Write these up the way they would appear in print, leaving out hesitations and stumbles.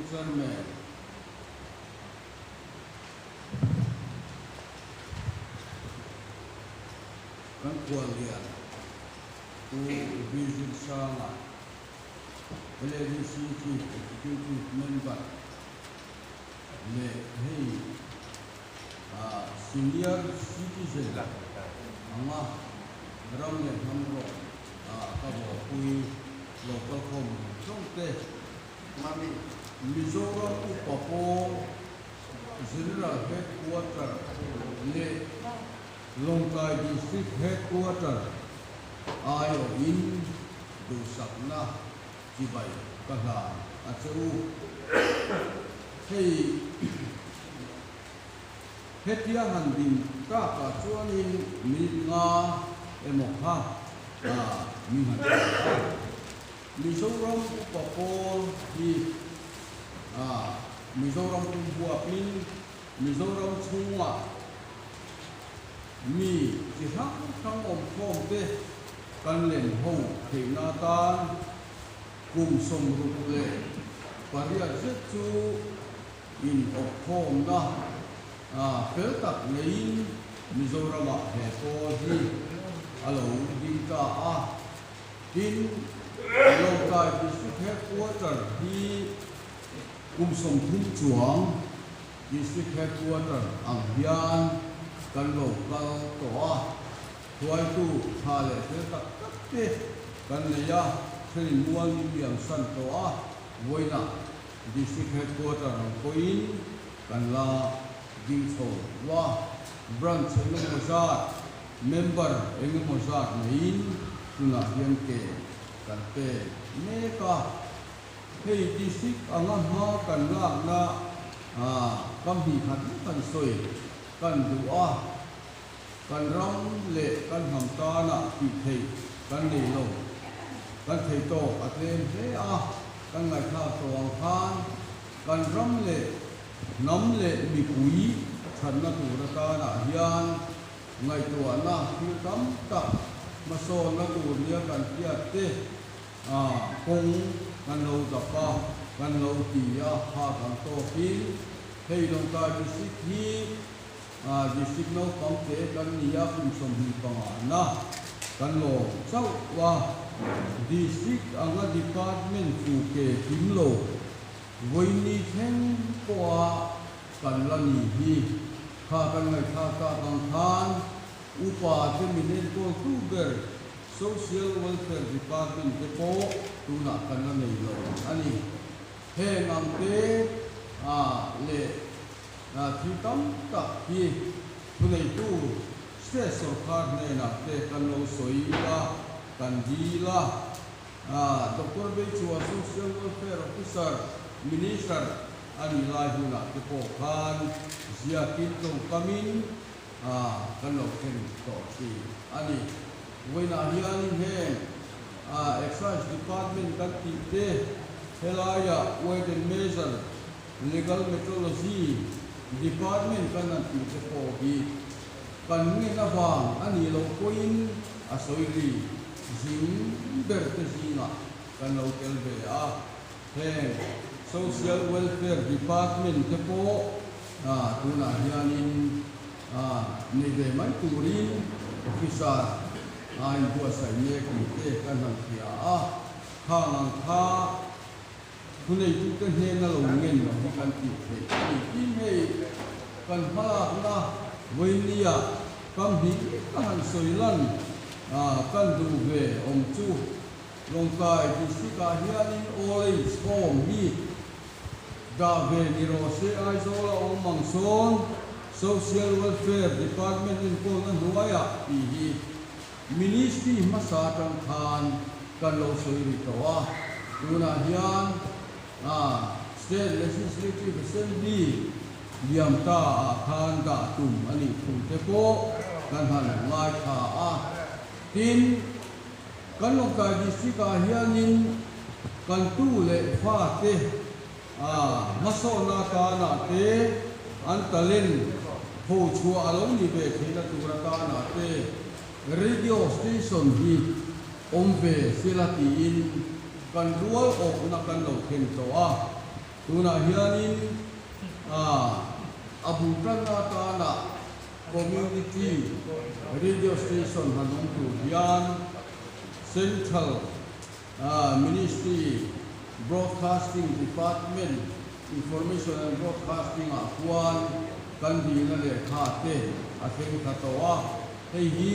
Pu Chairman. Kan khuallian Pu Vijil Sanga, LADC Chief Executive Member leh hei Senior Citizen anga ram leh hnam rawh ka vawpui local khawm zawng te Mizoram Upa Pawl General Headquarter leh Lawngtlai District Headquarter aiawhin duhsakna chibai ka hlan a che u. Hei hetia han din takah chuanin minute nga emaw kha min han hrilh a. Mizoram Upa Pawl hi Mizoram pumhuapin Mizoram chhungah mi chi hrang hrang awmkhawm te kan len ho theihna atan kum 68 zet chu inawpkhawmna fel tak neiin Mizoramah he pawl hi a lo ding ta a. Tin, Lawngtlai District Headquarter hi kum 30 chuang District Headquarter ang hian kan lo kal tawh a, hruaitu tha leh fel tak tak te kan nei a, thenin mual min liam san tawh a, vawiinah District Headquarter ang pawhin kan la ding chho a, Branch engemaw zat, member engemaw zat neiin tunah hian ke kan pe mek a. Hei district anga hma kan lakna kam hnih khat lek kan sawi kan duh a, kan ram leh kan hnam tana tih theih kan nei lo, kan thei tawk a tlem hle a, kan ngaihthlak tawh ang khan kan ram leh hnam leh mipui thatna tur atanah hian ngaihtuahna thil tam tak hmasawnna tur nia kan hriat te A kawng kan lo dap a, kan lo ti a, kha kan tawkin hei Lawngtlai District hi District naupang te kan ni a, kum 25 na kan lawm chauh a, District anga Department fu ke kim lo vawiini thleng pawha kan la ni hi kha kan ngaihthlak tak ang khan upa te min enkawl tu ber Social Welfare Department te pawh tunah kan la nei lo a ni. Heng ang te leh thil tam tak hi thuneitu state sorkar hnenah te kan lo sawi a, kan dil a. Doctor Beichua Social Welfare Officer, Minister a nih lai hunah te pawh khan ziakin tawngkamin kan lo thlen tawh thin a ni. Vawiinah hianin heng Excise Department kan tih te, helaiah Weight and Measure, Legal Metrology Department kan han tih te pawh hi kan ngen avang a nih loh pawhin a sawi ri zing ber te zingah kan lo tel ve a. Heng Social Welfare Department te pawh tunah hianin nei ve mai turin officer a inbuatsaih mek tih te kan han hria a, khang ang kha thuneitute hnena lo ngen lo hi kan tih theih a ni. Tin, hei kan hmalakna vawinia kam hnih ka han sawi lan kan duh ve awm chu Lawngtlai District-ah hianin Old Age Home hi dah ve ni rawh se. Aizawla awm ang sawn Social Welfare Department enkawlna hnuaiah tih hi Ministry hmasa atang khan kan lo sawi ri tawh a. Tunah hian State Legislative Assembly liam ta ah khan dah tum a nih thu te pawh kan han ngaithla a. Tin, Kan Lawngtlai District ah hianin kan tu leh fa te hmasawnna atana te an talent ho chhuah a lo ni ve theihna tur atana te radio station hi awm ve sela tiin kan rual awkna kan lo thlen tawh a. Tunah hianin a bul tanna atana Community Radio Station han awm tur hian Central Ministry Broadcasting Department Information and Broadcasting ah khuan kan dihna lehkha te a thleng thla tawh a, hei hi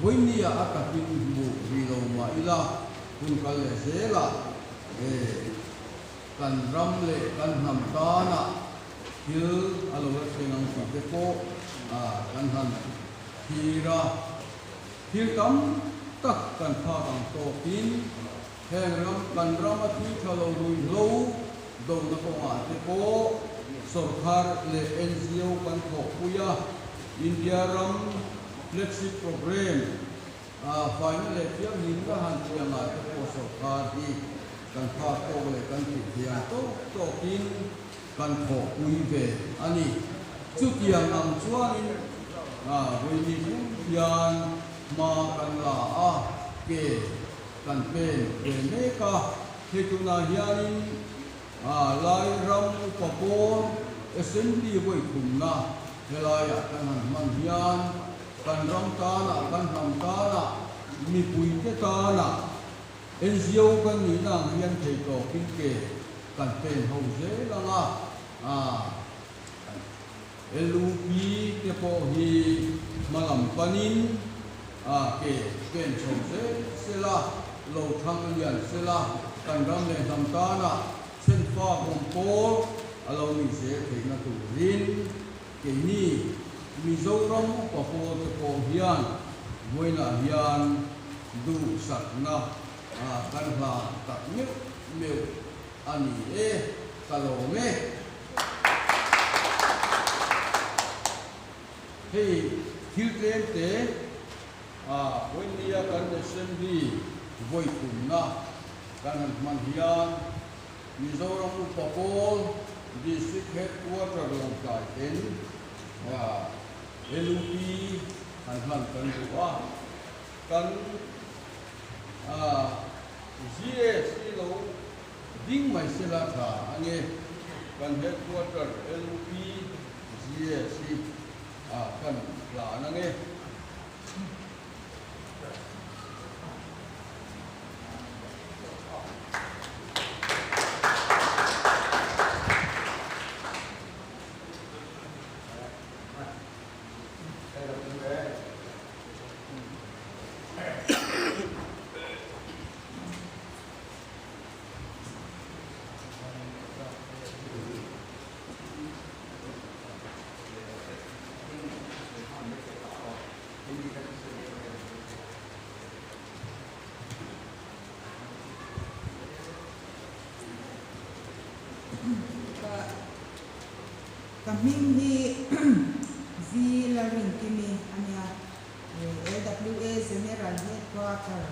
vawinia a takin hmuh rih lo mah ila hun kal leh zelah kan ram leh kan hnam tana thil a lo la thleng ang tih te pawh kan han thlir a. Thil tam tak kan phak ang tawkin heng ram kan rama thil tha lo ruihhlo dohna kawngah te pawh sawrkar leh NGO kan thawhpui a, India ram flagship programme faina leh thianghlimna han tiangah te pawh sawrkar hi kan phak tawk leh kan tih thiam tawk tawkin kan thawhpui ve a ni. Chutiang ang chuanin vawiin thleng hian hma kan la a, ke kan pen ve mek a. Hei tunah hianin Lai ram upa pawl Assembly vawi thumna helaiah kan han hman hian kan ram tanah, kan hnam tanah, mipuite tanah, NGO kan nihna ang hian thei tawkin ke kan pen ho zel ang a, LUP te pawh hi hma lam panin ke pen chho zel sela, lo thang lian sela, kan ram leh hnam tana chhenfa awm pawl a lo nih zel theihna turin keini Mizoram upa pawl te pawh hian vawiinah hian duhsakna kan hlan tak meuh meuh a ni e, ka lawm e. Hei thil tlem te vawinia kan Assembly vawi thumna kan han hman hian Mizoram Upa Pawl District Headquarter Lawngtlai ten LUP han hlan kan duh a, kan GS hi lo ding mai sela tha a nge, kan Headquarter LUP GS hi kan hlan a nge. Ka hming hi V Lalrinkimi a nia, LWA General Headquarter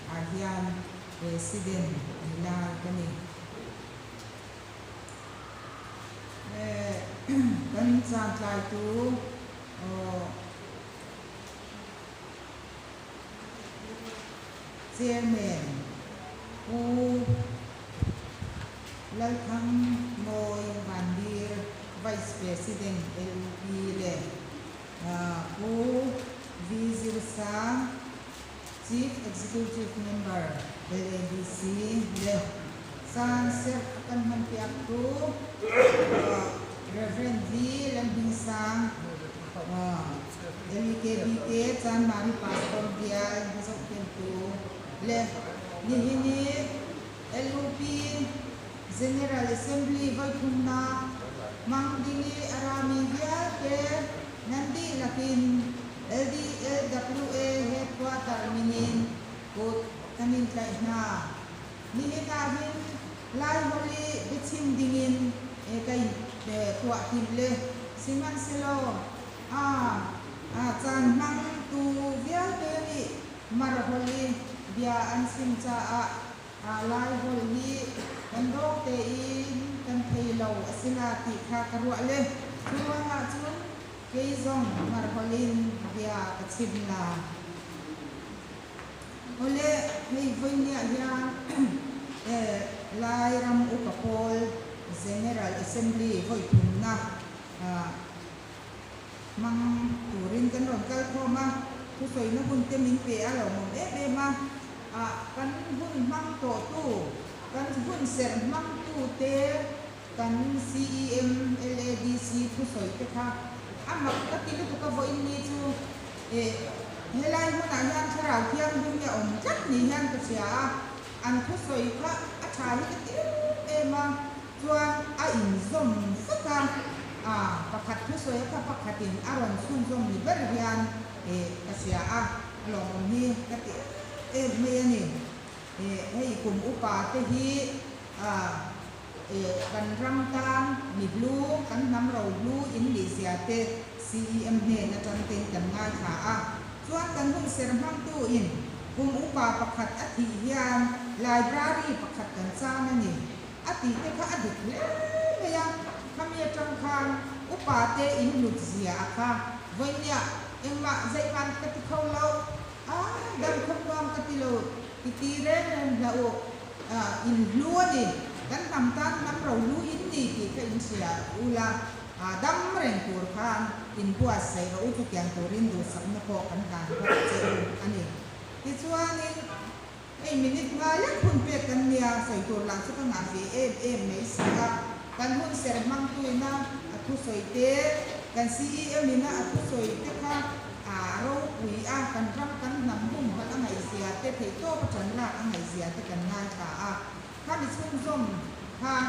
ah hian President ni lai ka ni. Kan chantlaitu Chairman Pu Lalthang Mawi Vandir, Vice President LUP leh Pu V Zirsang, Chief Executive Member LADC leh Caan serh a kan hmanpiaktu Rev. V Lalhmingsang, LEKBK Chanmari Pastor Bial hnazohkeltu le nihin i LUP General Assembly voithumnak hmang ding i a rami vialte nan dihlak in LDLWA headquarter min in kut kan in tlaih hna. Nihin ah hin Laiholh i biachim ding in ka in tuah timh le sihmanhsehlaw a caan hmangtu vialte nih Mar holh i bia an chim caah Laiholh hi kan rawk tein kan thei lo a si la ti kha ka ruah le cu ruangah cun kei zong Mar holh in bia ka chim la. Awle, hei voihnih ah hian Lairam upa pawl General Assembly vawi thumna hmang turin kan rawn kal khawm a, thusawina hun te min pe a lo mawm em em a, kan hun hmang tawhtu, kan hun serh hmangtu te kan CEM LADC thusawi te kha a mak ka ti lutuk a vawiin ni chu helai hunah hian thlarau thianghlim hi a awm tlat ni hian ka hria a, an thusawi kha a tha hi ka ti em em a. Chuan a inzawm vek a, a pakhat thusawi kha pakhatin a rawn chhunzawm ni ber hian ka hria a, a lawmawm hi ka ti em em mai a ni. Hei kum upa te hi kan ram tan mi hlu, kan hnam ro hlu in nih zia te CEM hnen atang ten kan ngaithla a. Chuan kan hun ser hmangtu in kum upa pakhat a thih hian library pakhat kan chang a ni. A tih te kha a dik hle mai a, khami atang khan upa te in hlut zia a kha vawinia engmah zeihman ka ti kho lo a, dam khawp nuam ka ti lo ti ti reng reng hlah u, in hlu a ni, kan hnam tan hnam ro hlu in ni tih kha in hria ula, dam reng tur khan in buatsaih rawh u chutiang turin duhsakna pawh kan hlan bawk che u a ni. Tichuanin. Hei minute nga lek hun pek kan nia, sawi tur lah chu ka ngah ve em em mai si a. Kan hun ser hmangtuina a thusawi te, kan CEM ina a thusawi te kha a ropui a, kan ram kan hnam humhalh a ngaihzia te, theihtawp a tan lak a ngaihzia te kan ngaithla a. Khami chhunzawm khan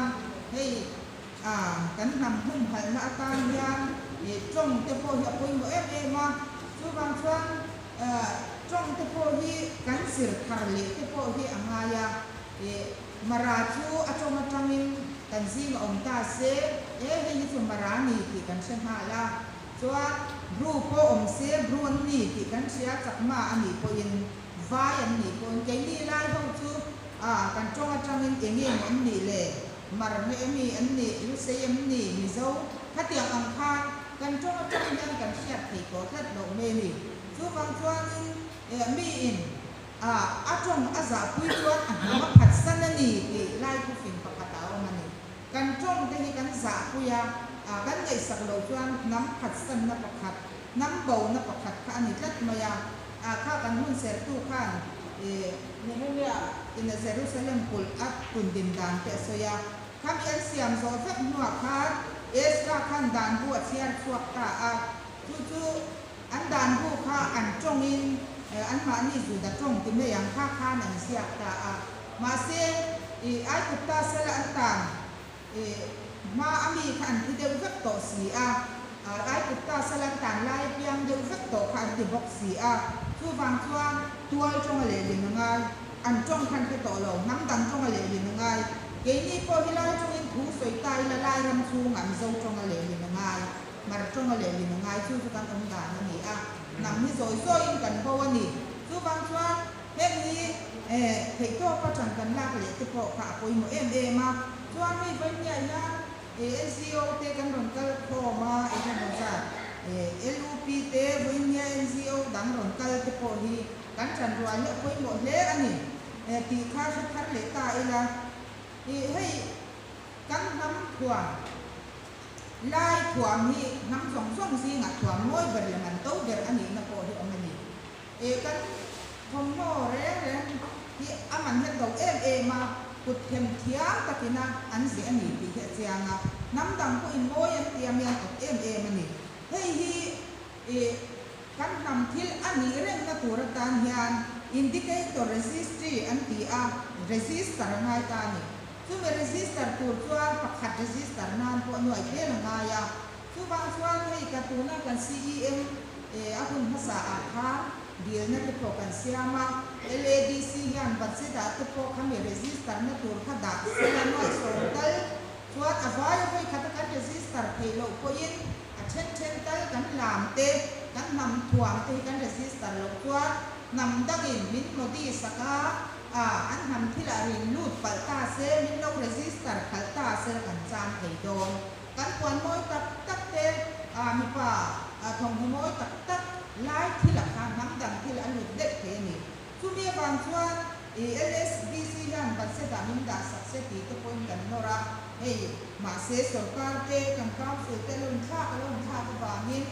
hei a kan hnam humhalhna atan hian tawng te pawh hi a pawimawh em em a, chuvang chuan Tawng te pawh hi kan zir thar leh te pawh hi a ngai a, Mara chu a tawng atangin kan zing a awm ta se, e hei hi chu Mara ni tih kan hre nghal a, chuan Bru pawh awm se Bru an ni tih kan hria, Chakma a nih pawhin Vai an nih pawhin keini lai ho chu kan tawng atangin eng nge maw an nih le, Mar nge emi an nih, Lusei em ni, Mizo khatiang ang khan Kan tawng atang hian kan hriat thei tawh tlat loh mai a ni. Chuvang chuanin miin a a tawng a zahpui chuan a hnam a phatsan a ni tih lai thufing pakhat a awm a ni. Kan tawng te hi kan zahpui a, kan ngaihsak loh chuan hnam phatsanna pakhat, hnam bona pakhat kha a ni tlat mai a. Kha kan hun sertu khan Nehemia ina Jerusalem kulh a tundin dan te a sawi a. Khami an siam zawh vek hnuah khan Ezra khan dan bu a chhiar chhuak ta a, chu chu an dan bu kha an tawngin anmahni Juda tawng ti mai ang kha khan an ziak ta a. Mahse, i Aigupta sala an tan i hma a mi kha an thi deuh vek tawh si a, Aigupta sala an tan lai apiang deuh vek tawh kha an ti bawk si a, chuvang chuan tual tawnga lehlin a ngai. An tawng khan hre tawh lo, hnam dang tawnga lehlin a ngai. Keini pawh hi lai tawngin thu sawi ta ila lai ram chhungah Mizo tawnga lehlin a ngai, Hmar tawnga lehlin a ngai, chu chu kan awm dan a ni a, hnam hi zawi zawiin kan bo a ni. Chuvang chuan heng hi theihtawpa tan kan lak leh te pawh kha a pawimawh em em a. Chuan hei vawinia hian NGO te kan rawn kal khawm a, engemaw zat LUP te vawinia NGO dang rawn kal te pawh hi Kan ṭan rual hi a pawimawh hle a ni tih kha hre thar leh ta ila. Ih hei kan hnam thuam, lai thuam hi hnam zawng zawng zingah thuam mawi ber leh man to ber a nihna pawh hi awm a ni. Ih kan thawmhnaw reng reng hi a man hian to em em a, kut them thiam takina an zeh a ni tih hi a chiang a, hnam dang pawhin mawi an tiam hian awt em em a ni. Hei hi ih Kan hnam thil a nih rengna tur atan hian Indicator Registry an ti a, register a ngai ta a ni. Chumi register tur chuan pakhat register nan pawh nuai tlem a ngai a. Chuvang chuan hei ka tuna kan CEM a hun hmasa ah khan dilna te pawh kan siam a, LADC hian budget ah te pawh khami register na tur kha dah sela nuai 10 tal chuan a vai a vawi khata kan register theih loh pawhin A then then tal kan lam te, kan hnam thuam te hi kan register loh chuan hnam dangin min modi sak a, a an hnam thilah rin lut palh ta se, min lo register khalh ta se kan chan thei dawn. Kan puan mawi tak tak te, a mipa thawmhnaw mawi tak tak lai thilah kha hnam dang thil a lut deuh thei a ni. Chumi avang chuan i LSBC hian. budget ah min dah sak se tih te pawhin kan nawr a, hei mahse sorkar te kan council te lo inthlak a lo inthlak avangin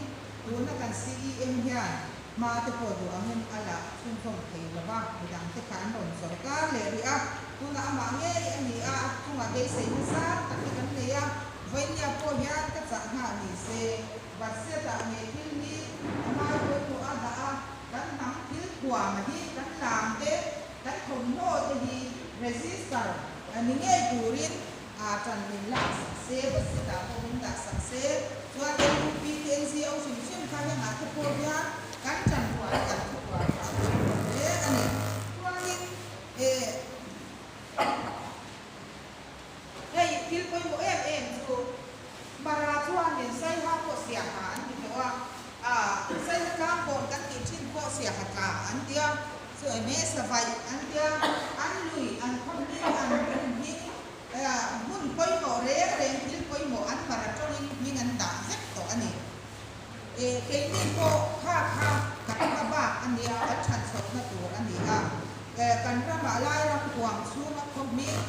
tuna kan CEM hian hma te pawh duh angin a la chhunzawm thei lo va, midang te kha an rawn sorkar leh rih a, tunah amah ngei a ni a, a chungah beiseina zar tak hi kan nei a, vawinia pawh hian ka chah nghal ni se budget ah nge thil hi a hmai pawimawh a dah a. Kan hnam thil thuama hi kan lam te, kan thawmhnaw te hi register ni ngei turin ṭan min lak sak se, budget ah pawh min dah sak se, chuan LUP te NGO hrim hrim kha hengah te pawh hian kan ṭan rual a kan thupuar kha a pawimawh hle a ni. Chuanin hei thil pawimawh em em chu Mara chuanin Saiha pawh siaha an ti tawh a, a Saiha tlang kawn kan tih thin pawh siaha tla an ti a, chu enge savaih an ti a, an lui, an khaw hming, an hmun hming, hmun pawimawh reng reng thil pawimawh an Mara tawngin hming an dah vek tawh a ni. Keini pawh kha kha kan hma bak a nia, kan chhanchhawkna tur a ni a, kan ramah Lairam huam chhunga khaw hming,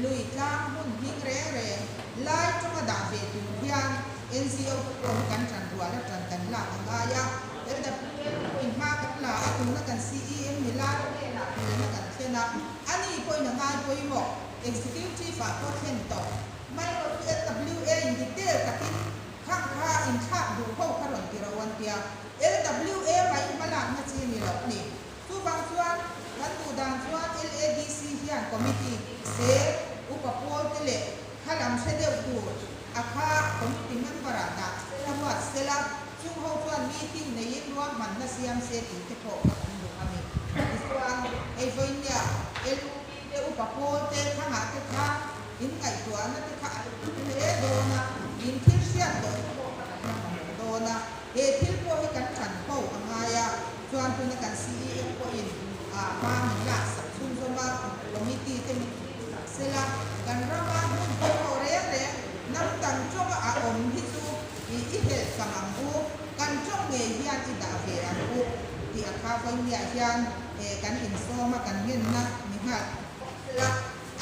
Lui tlang hmun hming reng reng lai tawnga dah ve tur hian NGO te pawh hi kan tan rual a tan kan lak a ngai a, LWA te pawhin hma kan la a, tuna kan CEM ni lai hnenah dilna kan thlen a, ani pawhin a ngai pawimawh Executive ah pawh thlen tawh. Hmaerawh chu LWA in detail takin khang kha inthlak duh ho kha rawn ti ro an tia, LWA mai hmalakna chi ni loh a ni. Chuvang chuan kan duh dan chuan LADC hian committee se upa pawl te leh kha lam hre deuh tur a kha committee member ah dah sela ruat sela chung ho chuan meeting neiin ruahmanna siam se tih te pawh kha kan duh a ni. Tichuan hei vawinia LUP te upa pawl te thangah te kha in ngaihtuahna te kha a lo hle dawn a, in thil hriat tawh te pawh kha kan la mamawh dawn a, he thil pawh hi kan tan ho a ngai a. Chuan tuna kan CEM pawhin hma min lak sak chhunzawm a, committee te min thlir sak sela, kan rama hmun pawimawh reng reng hnam dang tawnga a awm hi chu i helh kang ang u, kan tawng ngei hian i dah ve ang u tih a kha vawinia hian kan insawm a, kan ngenna ni nghal bawk sela.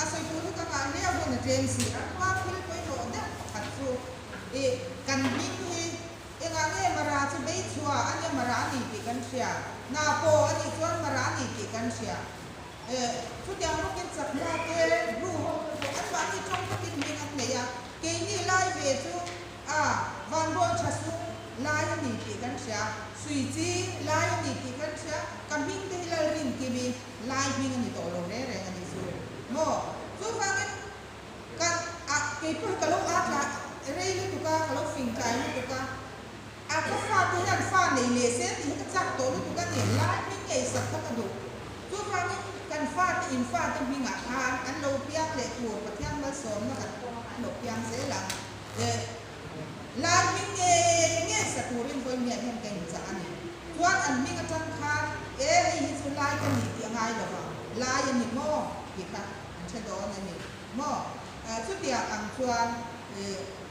A sawi tur hi ka nghah hle a hun a tlem si a, khua thil pawimawh deuh pakhat chu i kan hming hi Engah nge Mara chu bei chhuah a nia Mara a ni tih kan hria. Hna pawh a nih chuan Mara a ni tih kan hria. Eh, chutiang bawkin chakma te, Bru ho te pawh anmahni tawng takin hming an nei a. Keini lai ve chu a vanbawi tha sung lai a ni tih kan hria. Sui chi lai a ni tih kan hria. Ka hming te hi Lalrinkimi lai hming a ni tawh lo reng reng a nih chu maw. Chuvangin Ka a kei pawh hi ka lo a tla rei lutuk a, ka lo fing tlai lutuk a, a ka fa te hian fa nei leh se tih hi ka chak tawh lutuk a ni, lai hming ngei sak kha ka duh. Chuvangin kan fa te in fa te hmingah khan an lo piang leh tur Pathian malsawmna kan pawm a an lo piang zel ang. Eh lai hming ngei ngei sa turin vawiin hian ka inchah a ni. Chuan an hming atang khan e hei hi chu lai ka ni tih a ngai lo vang, lai a ni maw tih kha. An hre dawn a ni maw? Chutiang ang chuan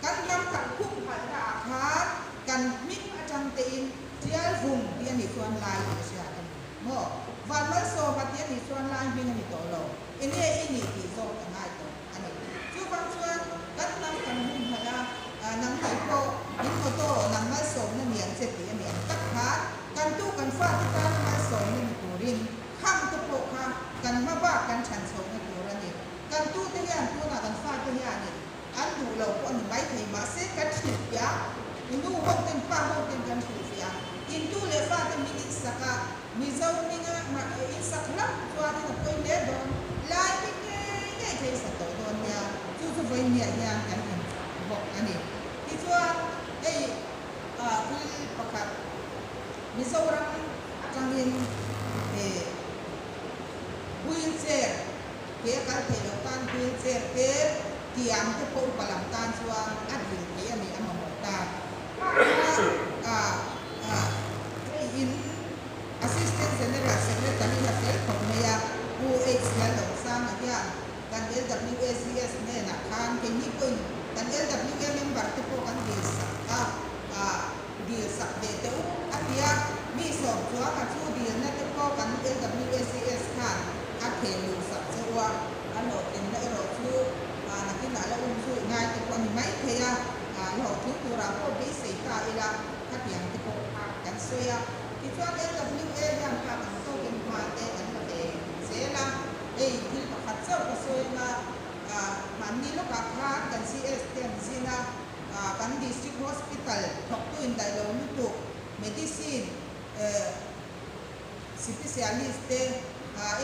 kan hnam kan khum phalhna ah khan kan hming atang tein Tial vung tih a nih chuan lai tih a hriat a ni maw? Van Malsawma tih a nih chuan lai hming a ni tawh lo, enge i nih tih zawk a ngai tawh a ni. Chuvang chuan kan hnam kan hum phalh a, nang ni pawh in motto nang malsawmna niang che tih a ni ang tak khan kan tu kan fate tana malsawmna ni turin Khang te pawh kha kan hma bak kan chhan chhohna tur a ni. Kan tute hian tunah kan fate hianin an duh lo pawh a ni maithei mahse kan hrilhfiah a, i nu ho ten pa ho ten kan hrilhfiah a, in tu leh fate hming in sak a, Mizo hminga in sak hlauh chuanin a pawi hle dawn, lai hming ngei ngei thei sa tawh dawn nia, chu chu vawiinniah hian kan in bawk a ni. Tichuan hei thil pakhat Mizoram atangin he wheel chair ke a kal theih loh tan wheel chair te tiang te pawh upa lam tan chuan a dil thei a ni a mamawh ta. Kha kha hei in Assistant General Secretary a fel khawp mai a, Pu H Lalawmsanga hian kan LWACS hnenah khan keini pawhin kan LWA member te pawh kan dil sak a. Dil sak ve teh u a ti a, mi sawm chuang a chu dilna te pawh kan LWACS khan a theh luh sak che u a, a lawm. chauh ka sawi anga, mahni lawkah khan kan CS te an zin a, kan District Hospital thawktu indaih lo lutuk medicine specialist te,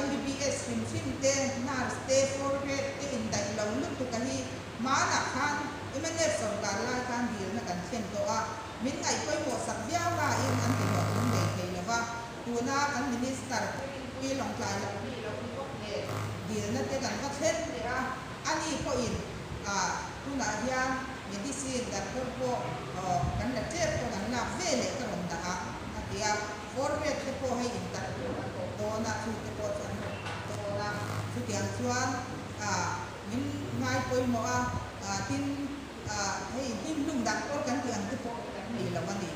MBBS hrim hrim te, nurse te, four grade te indaih lo lutuk a hi hmanah khan mnf sawrkar lai khan dilna kan thlen tawh a, min ngaih pawimawh sak viau laiin an ti hlawhtling lei thei lo va, tuna kan minister Rinpuii Lawngtlai lo mi lo ni bawk nen dilna te kan va thlen leh a, ani pawhin tunah hian medicine doctor pawh kan la tep pawh kan lak ve leh ka rawn dah a, a ti a. Forward te pawh hei intar tur a tawh dawn a, chu te pawh chu an rawn dah dawn a. Chutiang chuan min ngai pawimawh a, tin hei hlimhlum doctor kan tih ang te pawh kan nei lo a ni.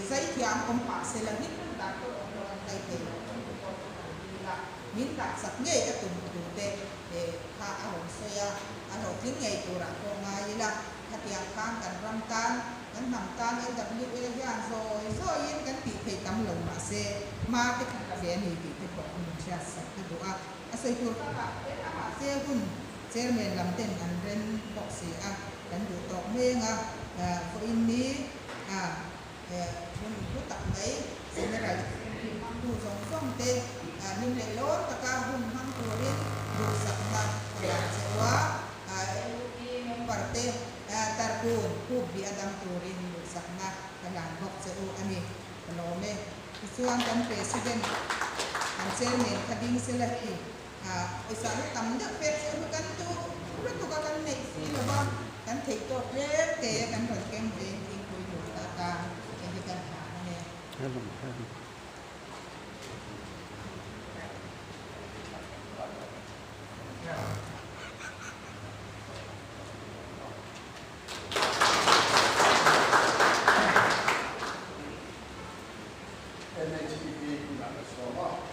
Zaithiam awm pah se la hlimhlum doctor awm lo an dai thei lo chu te pawh chu kan dil a, min dah sak ngei a tum thu te kha a rawn sawi a, a hlawhtling ngei turah pawh ngai ila. Khatiang khan kan ram tan, kan hnam tan LWA hian zawi zawiin kan tih theih tam lo mahse hma te kan la ve a ni tih te pawh min hriat sak ka duh a. A sawi tur ka ngah hle a mahse hun chairman lam ten an ren bawk si a, kan duh tawk meng a, vawiin ni a hun hlu tak mai General Assembly hmangtu zawng zawng te hlim leh lawm taka hun hmang turin duhsakna ka dah che u a. LUP member te tarkun khup bih a dam turin duhsakna ka hlan bawk che u a ni. Ka lawm e. Tichuan kan President kan Chairman kha ding sela hei pawisa hi tam deuh pek che u hi kan duh lutuk a kan neih si lo va, kan theih tawk tlem te kan rawn keng ve in thingpui lut atan hei hi kan hlan a ni. NHPP hunah ka sawm a.